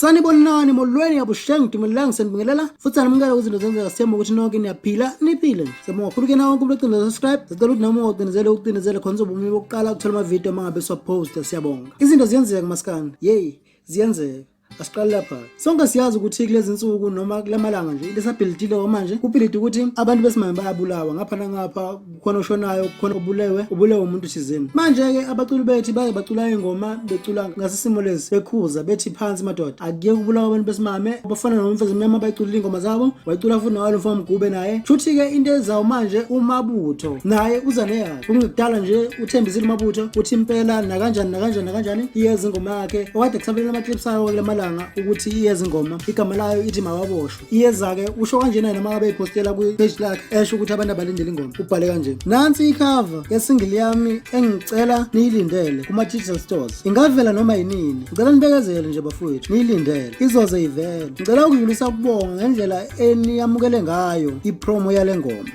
Sanibonani, molweni, abusheng, dumelang, sanibingelela futhi sanamukela kwizinto zenzeka. Sithemba ukuthi nonke niyaphila, niphile nje. Siyabonga kakhulu ke nawe wonke umuntu ocinezela subscribe. Sicela ukuthi noma ungacinezele ucinezele khona uzoba umuntu wokuqala ukuthola amavidiyo uma ngabe siwaposta. Siyabonga. Izinto ziyenzeka kumaskandi. Yeyi, ziyenzeka. Asiqale lapha. Sonke siyazi ukuthi kulezi nsuku noma kulamalanga nje into esabhilidile kwamanje kubhilide ukuthi abantu besimame bayabulawa ngapha nangapha, kukhona oshonayo, kukhona obulewe, ubulewe umuntu thizeni. Manje-ke abaculi bethu baye bacula ingoma becula ngasisimo lesi, bekhuza bethi phansi madoda, akuyeke ukubulawa abantu besimame. Bafana noMfezi Mnyama bayiculile ingoma zabo, wayicula futhi nawalo mfo Mgube naye. Shuthi-ke into ezayo manje uMabutho naye uza neyakhe. Kungekudala nje uthembisile uMabutho uthi impela nakanjani nakanjani nakanjani iyeza ingoma yakhe okade kusabelela ama-clips ayo kule malanga ukuthi iyeza ingoma, igama layo ithi Mawaboshwe. Iyeza-ke, usho kanjena noma ngabe ipostela kwi-page lakhe esho ukuthi abantu abalindele ingoma. Ubhale kanje: "Nansi ikhava yesingle yami engicela niyilindele kuma-digital stores, ingavela noma yinini. Ngicela nibekezele nje bafowethu, niyilindele, izoze ivele. Ngicela ukudlulisa ukubonga ngendlela eniyamukele ngayo ipromo yale ngoma,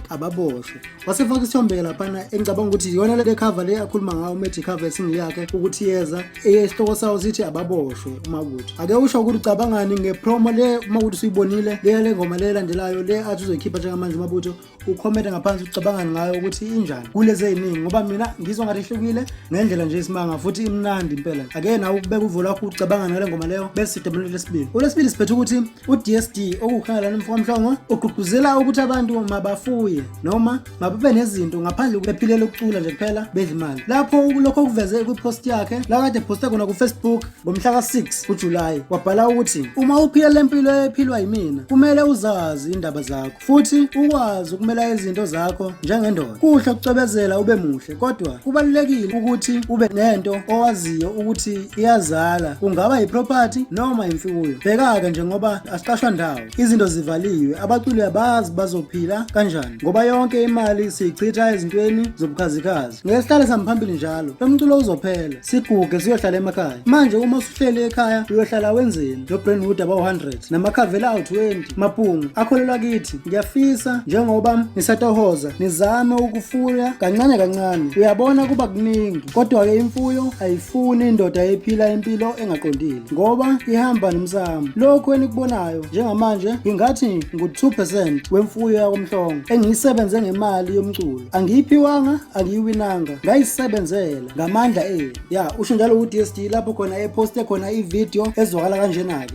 #ababoshwe." Wasefaka isithombe laphana engicabanga ukuthi iyona le cover le akhuluma ngayo umethi, cover yesingle yakhe ukuthi yeza, eyesihloko sawo sithi Ababoshwe. Umabutho, ake usho ukuthi ucabangani ngepromo le uma ukuthi usuyibonile le le ngoma le elandelayo le athi uzoyikhipha njengamanje uMabutho. Ucommente ngaphansi ucabangani ngayo, ukuthi injani kulezi ey'ningi, ngoba mina ngizwa ngathi ihlukile ngendlela nje isimanga futhi imnandi impela. Ake nawe ukubeka uvo lwakho, ucabangani ngale ngoma leyo, bese sidabula lesibili. Olwesibili siphethe ukuthi u-DSD okuwukhangelana umfokamhlongo ugqugquzela ukuthi abantu mabafuye noma mababe nezinto ngaphandle bephilela ukucula nje kuphela bedla imali. Lapho lokho okuveze kwipost yakhe la kade poste khona ku-Facebook ngomhla ka-6 kuJulayi, wabhala ukuthi uma uphila le mpilo ephilwa yimina, kumele uzazi indaba zakho futhi ukwazi ukumela izinto zakho njengendoda. Kuhle ukucwebezela ube muhle, kodwa kubalulekile ukuthi ube nento owaziyo ukuthi iyazala, kungaba yiproperty noma imfuyo. Bheka-ke, njengoba asiqashwa ndawo, izinto zivaliwe, abaculi abazi bazophila kanjani ngoba yonke imali siyichitha ezintweni zobukhazikhazi. Ngeke sihlale samphambili njalo, lo mculo uzophela, siguge, siyohlala emakhaya. Manje uma usuhleli ekhaya uyohlala wenzeni no-Brentwood abawu-100 namakhavela awu-20 mabhungu akholelwa kithi? Ngiyafisa njengoba nisatohoza nizame ukufuya kancane kancane. Uyabona kuba kuningi, kodwa-ke imfuyo ayifuni indoda ephila impilo engaqondile ngoba ihamba nomsamo. Lokhu enikubonayo njengamanje ngingathi ngu-2% wemfuyo yakoMhlongo engiyisebenze ngemali yomculo. Angiyiphiwanga, angiyiwinanga, ngayisebenzela ngamandla enu. Ya, usho njalo u-DSD lapho khona eposte khona ividiyo ezwakala kanjena-ke.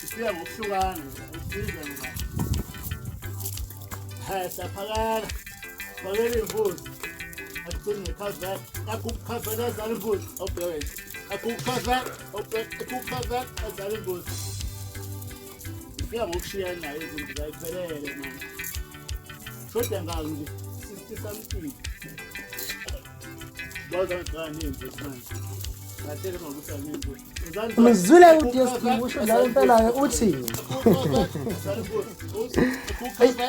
Ifika ngokuhlukana, usiza ngoba. Ha, siyaphakela. Fakela imbuzi. Asigcini ngekhaza. Akukhaza azala imbuzi. Awubheke. Akukhaza, awubheke, akukhaza azala imbuzi. Ifika ngokushiyana nayo izimbuzi ayiphelele manje. Shoda ngalo nje 60 something. Baza ngani imbuzi manje. Ngathele ngokuthi nembuzi. Umzwile u-DSD usho njalo impela-ke uthi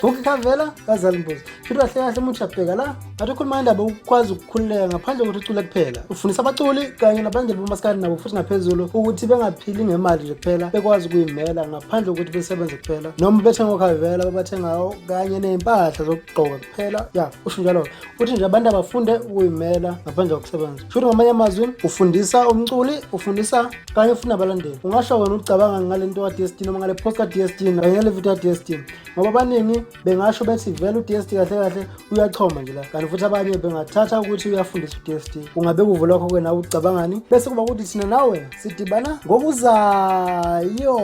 ukukhavela kazala imbuzi. Futhi kahle kahle umuntu uyabheka la ngathi ukhuluma indaba ukwazi ukukhululeka ngaphandle kokuthi ucule kuphela. Ufundisa abaculi kanye nabalandeli bomaskandi nabo futhi ngaphezulu ukuthi bengaphili ngemali nje kuphela, bekwazi ukuyimela ngaphandle kokuthi besebenze kuphela noma bethenga okhavela babathengayo kanye ney'mpahla zokugqoka kuphela. Ya, usho njalo uthi nje abantu abafunde ukuyimela ngaphandle kokusebenza. Shuthi ngamanye amazwi ufundisa umculi, ufundisa kanye ufuna abalandeli. Ungasho wena ucabanga ngale nto ka-DSD noma ngale post ka-DSD kanye nale video ka-DSD, ngoba abaningi bengasho bethi vele u-DSD kahle kahle uyachoma nje la, kanti futhi abanye bengathatha ukuthi uyafundisa u-DSD. Ungabeka uvo lwakho ke nawe, ucabangani, bese kuba ukuthi thina nawe sidibana ngokuzayo.